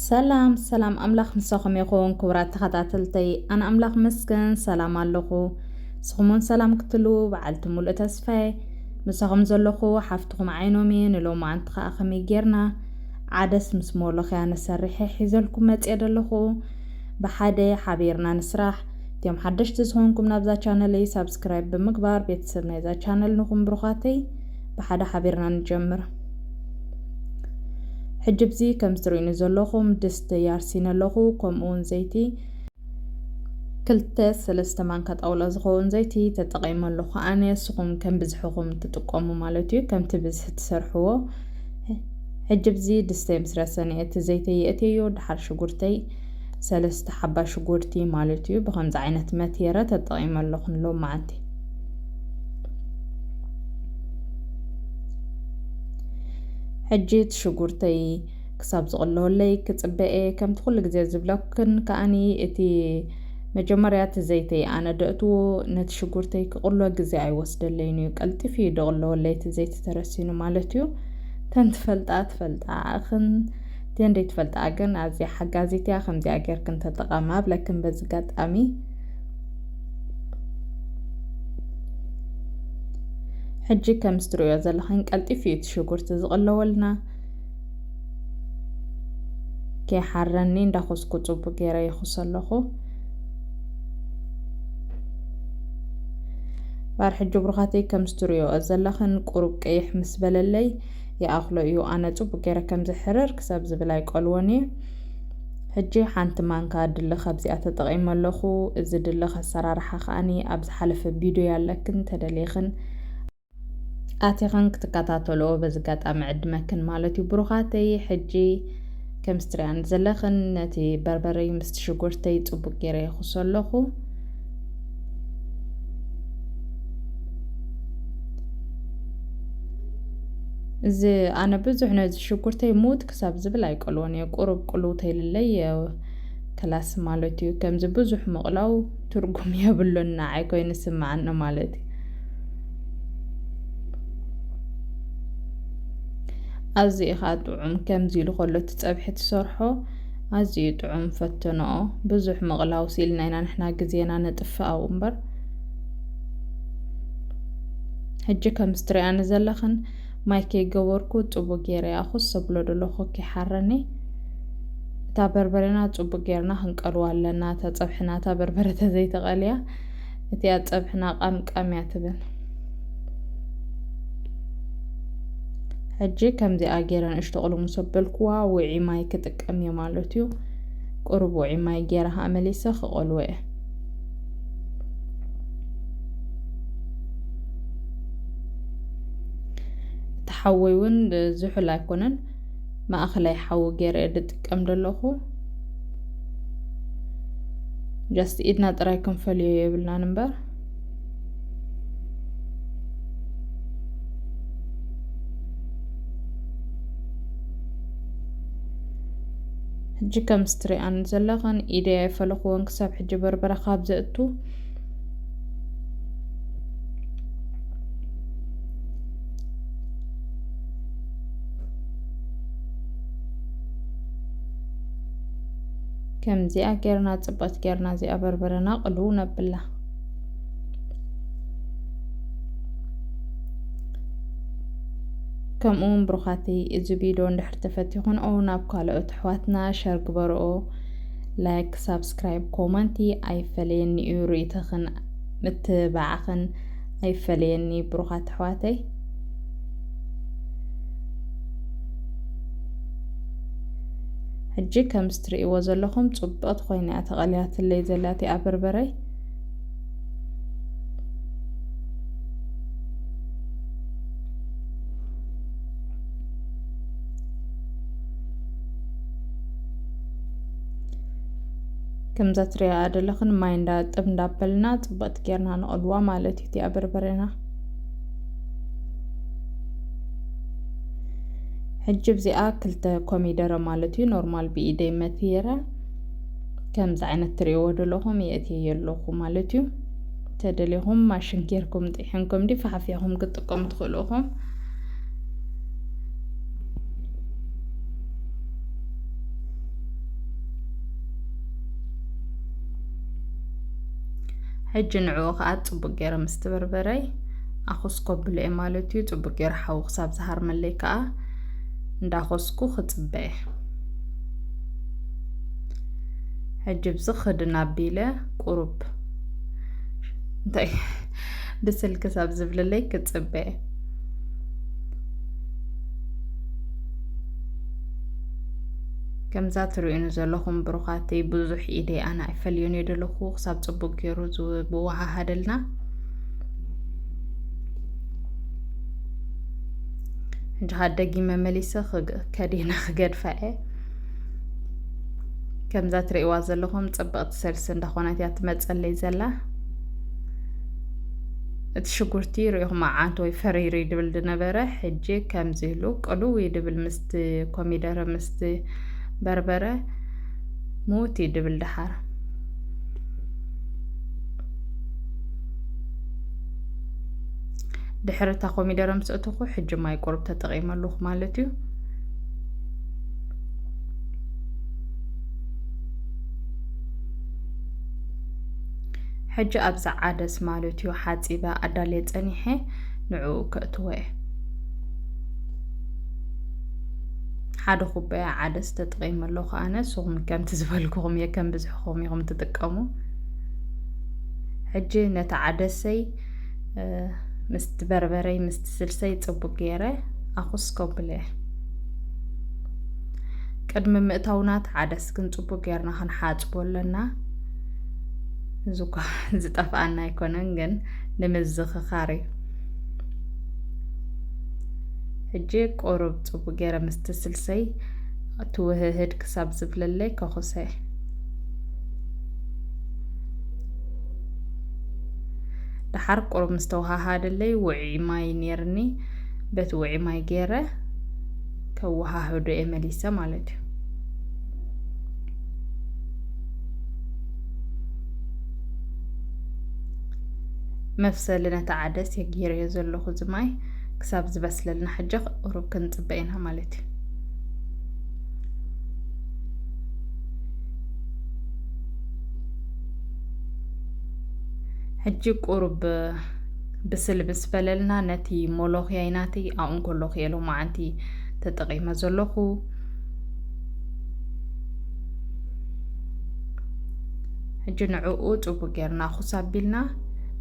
ሰላም ሰላም፣ ኣምላኽ ምሳኹም ይኹን ክቡራት ተኸታተልተይ። ኣነ ኣምላኽ መስገን ሰላም ኣለኹ። ንስኹም እውን ሰላም ክትሉ በዓልቲ ሙሉእ ተስፋ እየ። ምሳኹም ዘለኹ ሓፍትኹም ዓይኖም እየ። ንሎማዓንቲ ኸኣ ከመይ ጌርና ዓደስ ምስ ሞሎኽያ ንሰርሕ ሒዘልኩም መጽየ ዘለኹ። ብሓደ ሓቢርና ንስራሕ። እቲኦም ሓደሽቲ ዝኾንኩም ናብዛ ቻነለይ ሳብስክራይብ ብምግባር ቤተሰብ ናይዛ ቻነል ንኹን ብሩኻተይ። ብሓደ ሓቢርና ንጀምር። ሕጂ ኣብዚ ከም ትርእዩኒ ዘለኹም ድስቲ ያርሲን ኣለኹ፣ ከምኡ እውን ዘይቲ ክልተ ሰለስተ ማንካ ጣውላ ዝኸውን ዘይቲ ተጠቒመ ኣለኹ። ኣነ ንስኹም ከም ብዝሕኹም ትጥቀሙ ማለት እዩ፣ ከምቲ ብዝሒ ትሰርሕዎ። ሕጂ ኣብዚ ድስተይ ምስ ረሰነ እቲ ዘይተይ የእትየዮ፣ ደሓር ሽጉርተይ ሰለስተ ሓባ ሽጉርቲ ማለት እዩ። ብኸምዚ ዓይነት መትየረ ተጠቒመ ኣለኹ ንሎማዓንቲ። ሕጂ እቲ ሽጉርተይ ክሳብ ዝቕለወለይ ክጽበ እየ። ከምቲ ኩሉ ግዜ ዝብለክን ከኣኒ እቲ መጀመርያ እቲ ዘይተይ ኣነ ደእትዎ ነቲ ሽጉርተይ ክቕሎ ግዜ ኣይወስደለይን እዩ። ቀልጢፉ እዩ ደቕለወለይ እቲ ዘይቲ ተረሲኑ ማለት እዩ። ተን ትፈልጣ ትፈልጣ እኽን፣ ተን ደይ ትፈልጣ ግን ኣዝያ ሓጋዚት እያ። ከምዚኣ ጌርክን ተጠቐማ ብለክን በዚ ኣጋጣሚ። ሕጂ ከም ትርእዮ ዘለኽን ቀልጢፉ እዩ እቲ ሽጉርቲ ዝቕለወልና። ከይሓረኒ እንዳኾስኩ ጽቡቅ ገይረ ይኹስ ኣለኹ። ባር ሕጂ ብሩኻተይ ከም ትርእዮ ዘለኽን ቁሩብ ቀይሕ ምስ በለለይ ይኣኽሎ እዩ። ኣነ ጽቡቅ ገይረ ከም ዝሕረር ክሳብ ዝብል ኣይቀልዎን እየ። ሕጂ ሓንቲ ማንካ ድልኽ ኣብዚኣ ተጠቒመ ኣለኹ። እዚ ድልኽ ኣሰራርሓ ከኣኒ ኣብ ዝሓለፈ ቪድዮ ኣለክን ተደሊኽን ኣቲኽን ክትከታተልኦ በዚ ኣጋጣሚ ዕድመክን ማለት እዩ። ብሩኻተይ ሕጂ ከም ስትሪኣን ዘለኽን ነቲ በርበረይ ምስቲ ሽጉርተይ ጽቡቅ ገይረ ይኹሶ ኣለኹ። እዚ ኣነ ብዙሕ ነዚ ሽጉርተይ ሙት ክሳብ ዝብል ኣይቀልዎን እየ። ቁሩብ ቅልው ተይልለይ የ-፣ ክላስ ማለት እዩ። ከምዚ ብዙሕ ምቕላው ትርጉም የብሉን፣ ንዓይ ኮይኑ ስምዓኒ ማለት እዩ። ኣዝዩ ኸኣ ጥዑም፣ ከምዚ ኢሉ ከሎ እቲ ጸብሒ ትሰርሖ ኣዝዩ ጥዑም፣ ፈትንኦ። ብዙሕ ምቕላው ሲልና ኢና ንሕና ግዜና ነጥፍእ ኣብኡ እምበር። ሕጂ ከም እትርእያኒ ዘለኽን ማይ ከይገበርኩ ጽቡቅ ገይረ እየ ኣኹስ ዘብሎ ዘለኹ ከይሓረኒ። እታ በርበረና ጽቡቅ ገይርና ክንቀልዋ ኣለና። እታ ጸብሕና እታ በርበረ ተዘይተቐልያ እቲኣ ጸብሕና ቃምቃም እያ ትብል። ሕጂ ከምዚኣ ገይረ ንእሽቶ ቅልው ምስ ኣበልኩዋ ውዒ ማይ ክጥቀም እየ ማለት እዩ። ቁሩብ ውዒ ማይ ገይረ ኸኣ መሊሰ ክቐልዎ እየ። እቲ ሓወይ እውን ዝሑል ኣይኮነን፣ ማእኸላይ ሓዊ ገይረ እየ ዝጥቀም ዘለኹ። ጀስት ኢድና ጥራይ ክንፈልዮ የብልናን እምበር። ሕጂ ከም እትርእያኒ ዘለኽን ኢደይ ኣይፈለኽዎን ክሳብ ሕጂ በርበረ ካብ ዘእቱ። ከምዚኣ ጌርና ጽብቕቲ ጌርና እዚኣ በርበረና ቅልው ነብላ። ከምኡ እውን ብሩኻተይ እዚ ቪድዮ እንድሕር ተፈቲኹንኦ ናብ ካልኦት ኣሕዋትና ሸር ግበርኦ። ላይክ፣ ሳብስክራይብ፣ ኮመንቲ ኣይፈለየኒ እዩ። ርእይቶኽን ምትብባዕኽን ኣይፈለየኒ ብሩኻት ኣሕዋተይ። ሕጂ ከም እትርእይዎ ዘለኹም ጽብቕቲ ኮይና እያ ተቐልያትለይ ዘላ እቲኣ በርበረይ። ከምዛ ትርእያ ዘለኽን ማይ እንዳ ጥብ እንዳበልና ጽብቕቲ ጌርና ንቐልዋ ማለት እዩ እቲኣ በርበረና። ሕጂ እዚኣ ክልተ ኮሚደረ ማለት እዩ ኖርማል ብኢደይ መትየረ ከምዚ ዓይነት ትርእይዎ ዘለኹም የእትየ ኣለኹ ማለት እዩ። ተደሊኹም ማሽን ጌርኩም ጥሒንኩም ዲ ፋሕፊኹም ክትጥቀሙ ትኽእሉ ኢኹም። ሕጂ ንዕኡ ከዓ ጽቡቅ ገይረ ምስ ትበርበረይ ኣኹስ ከብሎ እየ ማለት እዩ። ጽቡቅ ገይረ ሓዊ ክሳብ ዝሃርመለይ ከዓ እንዳኾስኩ ክጽበ እየ። ሕጂ ብዚ ክድን ኣቢለ ቁሩብ እንታይ ብስል ክሳብ ዝብልለይ ክጽበ እየ። ከምዛ ትርእዩኒ ዘለኹም ብሩኻተይ፣ ብዙሕ ኢደይ ኣነ ኣይፈልዮን እየ ደለኹ። ክሳብ ጽቡቅ ገይሩ ዝወሃሃደልና። ሕጂ ኸኣ ደጊመ መሊሰ ክግ-፣ ከዲነ ክገድፋ እየ። ከምዛ ትርእይዋ ዘለኹም ጽብቕቲ ሰልሲ እንዳኾነት እያ ትመጸለይ ዘላ። እቲ ሽጉርቲ ርኢኹም ዓዓንቶ ወይ ፈሪሩ ድብል ዝነበረ፣ ሕጂ ከምዚ ኢሉ ቅልው ድብል ምስቲ ኮሚደረ፣ ምስቲ በርበረ፣ ምውት ድብል ደሓር። ድሕሪ እታ ኮሚደረ ምስ እትኹ፣ ሕጂ ማይ ቁሩብ ተጠቒመ ኣለኹ ማለት እዩ። ሕጂ ኣብዚ ዓደስ ማለት እዩ ሓጺበ ኣዳልየ ጸኒሐ ንዕኡ ከእትዎ እየ። ሓደ ኩባያ ዓደስ ተጠቒመ ኣለኹ ኣነ። ንስኹም ከምቲ ዝበልኩኹም እየ፣ ከም ብዝሕኹም ኢኹም ትጥቀሙ። ሕጂ ነቲ ዓደሰይ፣ እ፣ ምስቲ በርበረይ ምስቲ ስልሰይ ጽቡቅ ገይረ ኣኹስ ከብሎ እየ። ቅድሚ ምእታውና እቲ ዓደስ ግን ጽቡቅ ገይርና ክንሓጽቦ ኣለና። እዚ እኳ ዝጠፍኣና ኣይኮነን፣ ግን ንምዝኽኻር እዩ። ሕጂ ቁሩብ ጽቡቅ ገይረ ምስቲ ስልሰይ ትውህህድ ክሳብ ዝብለለይ ከኹሰ። ደሓር ቁሩብ ምስ ተወሃሃደለይ ውዑይ ማይ ነይርኒ፣ በቲ ውዑይ ማይ ገይረ ከወሃህዶ እየ መሊሰ ማለት እዩ። መብሰሊ ነቲ ዓደስ እየ ገይረዮ ዘለኹ። እዚ ማይ ክሳብ ዝበስለልና ሕጂ ቁሩብ ክንጽበ ኢና ማለት እዩ። ሕጂ ቁሩብ ብስል ምስ በለልና ነቲ ሞሎኽያይ ናተይ ኣብኡ እንከለኹ እየ ሎማዓንቲ ተጠቒመ ዘለኹ። ሕጂ ንዕኡ ጽቡቅ ጌርና ኩስ ኣቢልና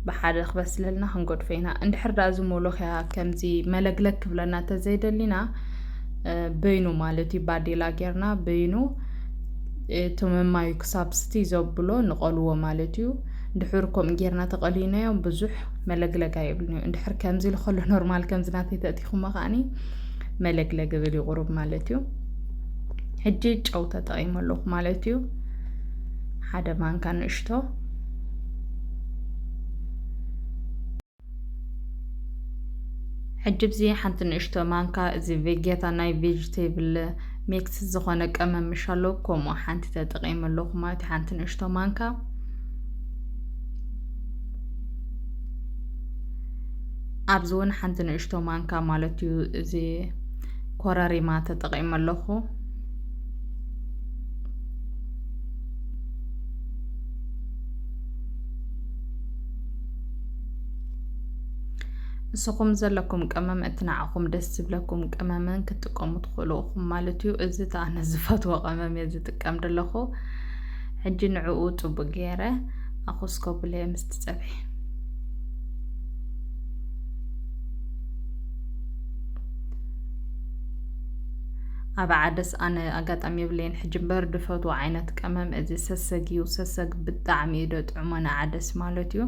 ብሓደ ክበስለልና ክንገድፎ ኢና። እንድሕር ደኣ እዚ ሞሎኽያ ከምዚ መለግለግ ክብለና እንተዘይደሊና፣ እ፣ በይኑ ማለት እዩ፣ ባዴላ ጌርና በይኑ፣ እ፣ እቲ መማዩ ክሳብ ስቲ ዘብሎ ንቐልዎ ማለት እዩ። እንድሕር ከምኡ ጌርና ተቐሊናዮ ብዙሕ መለግለግ ኣይብልን እዩ። እንድሕር ከምዚ ኢሉ ከሎ ኖርማል ከምዚ ናተይ ተእቲኹሞ ከኣኒ መለግለግ ይብል እዩ ቁሩብ ማለት እዩ። ሕጂ ጨው ተጠቒመ ኣለኹ ማለት እዩ። ሓደ ማንካ ንእሽቶ። ሕጂ ኣብዚ ሓንቲ ንእሽቶ ማንካ እዚ ቬጌታ ናይ ቬጅቴብል ሚክስ ዝኾነ ቀመም ምሽ ኣሎ፣ ከምኡ ሓንቲ ተጠቒመ ኣለኹ ማለት እዩ፣ ሓንቲ ንእሽቶ ማንካ። ኣብዚ እውን ሓንቲ ንእሽቶ ማንካ ማለት እዩ፣ እዚ ኮረሪማ ተጠቒመ ኣለኹ። ንስኹም ዘለኩም ቀመም እቲ ንዓኹም ደስ ዝብለኩም ቀመምን ክትጥቀሙ ትኽእሉ ኢኹም ማለት እዩ። እዚ እቲ ኣነ ዝፈትዎ ቀመም እየ ዝጥቀም ዘለኹ። ሕጂ ንዕኡ ጽቡቅ ገይረ ኣኹስ ከብሎ እየ ምስቲ ጸብሒ። ኣብ ዓደስ ኣነ ኣጋጣሚ የብለይን ሕጂ እምበር ድፈትዎ ዓይነት ቀመም እዚ ሰሰግ እዩ። ሰሰግ ብጣዕሚ እዩ ዶ ጥዑሞ ንዓደስ ማለት እዩ።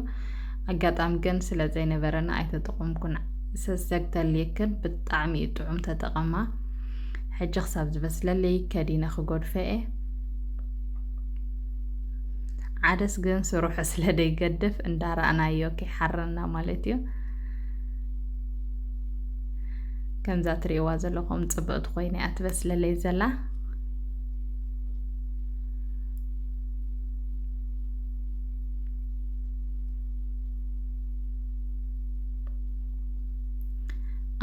ኣጋጣሚ ግን ስለ ዘይነበረና ኣይተጠቐምኩን። ሰሰግ ተልየክን ብጣዕሚ እዩ ጥዑም፣ ተጠቐማ። ሕጂ ክሳብ ዝበስለለይ ከዲነ ክገድፎ እየ። ዓደስ ግን ስርሑ ስለ ደይገድፍ እንዳረኣናዮ ከይሓረና ማለት እዩ። ከምዛ ትርእይዋ ዘለኹም ጽብቕቲ ኮይና እያ ትበስለለይ ዘላ።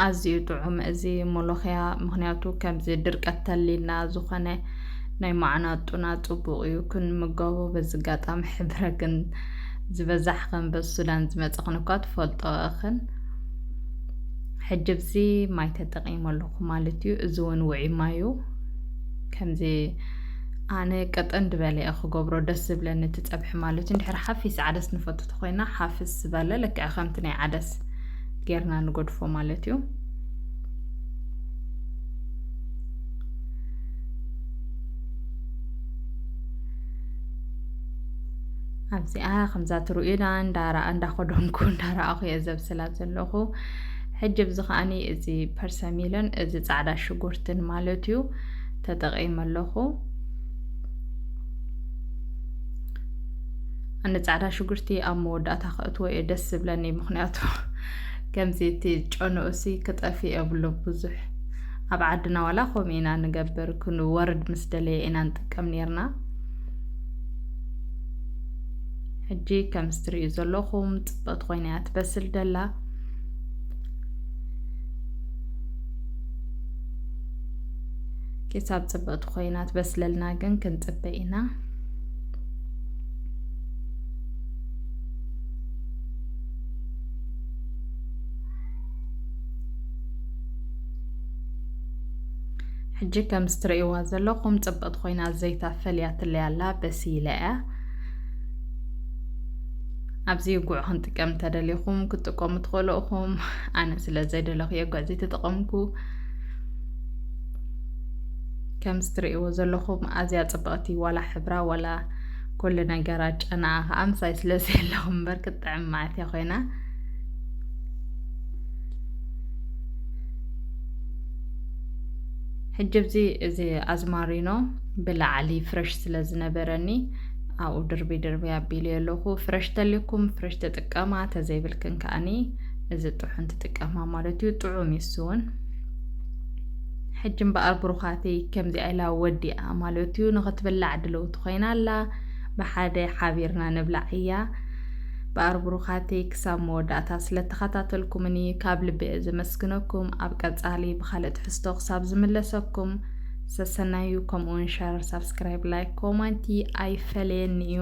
ኣዝዩ ጥዑም እዚ ሞሎኽያ፣ ምኽንያቱ ከምዚ ድርቀት ተሊና ዝኾነ ናይ ማዕናጡና ጽቡቕ እዩ ክንምገቦ። በዚ ኣጋጣሚ ሕብረ ግን ዝበዛሕኽን በዚ ሱዳን ዝመጻኽን እኳ ትፈልጦ ኢኽን። ሕጂ ኣብዚ ማይ ተጠቒመ ኣለኹ ማለት እዩ። እዚ እውን ውዑይ ማይ እዩ። ከምዚ ኣነ ቀጠን ዝበለ እየ ክገብሮ ደስ ዝብለኒ እቲ ጸብሒ ማለት እዩ። እንድሕር ሓፊስ ዓደስ ንፈቱ ተኾይና ሓፍስ ዝበለ ልክዕ ከምቲ ናይ ዓደስ ጌርና ንገድፎ ማለት እዩ። ኣብዚኣ ከምዛ ትርእዩና እንዳራ እንዳኸደንኩ እንዳረኣኹ እየ ዘብስላ ዘለኹ። ሕጂ ኣብዚ ከዓኒ እዚ ፐርሰሚለን እዚ ጻዕዳ ሽጉርትን ማለት እዩ ተጠቒመ ኣለኹ። ኣነ ጻዕዳ ሽጉርቲ ኣብ መወዳእታ ከእትዎ እየ ደስ ዝብለኒ፣ ምኽንያቱ ከምዚ እቲ ጨንኡሲ ክጠፍእ የብሉ ብዙሕ። ኣብ ዓድና ዋላ ከምኡ ኢና ንገብር፣ ክንወርድ ምስ ደለየ ኢና ንጥቀም ነርና። ሕጂ ከም እትርእዩ ዘለኹም ጽብቕቲ ኮይና እያ ትበስል ደላ። ክሳብ ጽብቕቲ ኮይና ትበስለልና ግን ክንጽበ ኢና። ሕጂ ከም እትርእይዋ ዘለኹም ጽብቕቲ ኮይና ዘይታ ፈልያትለይ ኣላ፣ በሲላ እያ። ኣብዚ ጉዕ ክንጥቀም እንተደሊኹም ክትጥቀሙ ትኽእሉ ኢኹም። ኣነ ስለ ዘይደለኹ እየ ጉዕ ዘይተጠቐምኩ። ከም እትርእይዎ ዘለኹም ኣዝያ ጽብቕቲ፣ ዋላ ሕብራ ዋላ ኩሉ ነገራ፣ ጨናኣ ከኣ ምሳይ ስለ ዘየለኹም እምበር ክትጥዕም ማለት እያ ኮይና። ሕጂ ኣብዚ እዚ ኣዝማሪኖ ብላዕሊ ፍረሽ ስለ ዝነበረኒ ኣብኡ ድርቢ ድርቢ ኣቢለ ኣለኹ። ፍረሽ ተልኩም ፍረሽ ትጥቀማ፣ ተዘይብልክን ከኣኒ እዚ ጥሑን ትጥቀማ ማለት እዩ። ጥዑም እዩ እሱ እውን። ሕጂ እምበኣር ብሩኻተይ ከምዚኣ ኢላ ወዲኣ ማለት እዩ። ንኽትብላዕ ድልውቲ ኮይና ኣላ። ብሓደ ሓቢርና ንብላዕ እያ። እምበኣር ብሩኻተይ ክሳብ መወዳእታ ስለተኸታተልኩምኒ ካብ ልቢ እየ ዘመስግነኩም። ኣብ ቀጻሊ ብኻልእ ትሕዝቶ ክሳብ ዝምለሰኩም ሰሰናዩ፣ ከምኡውን ሸር፣ ሳብስክራይብ፣ ላይክ፣ ኮመንቲ ኣይፈለየኒ እዩ።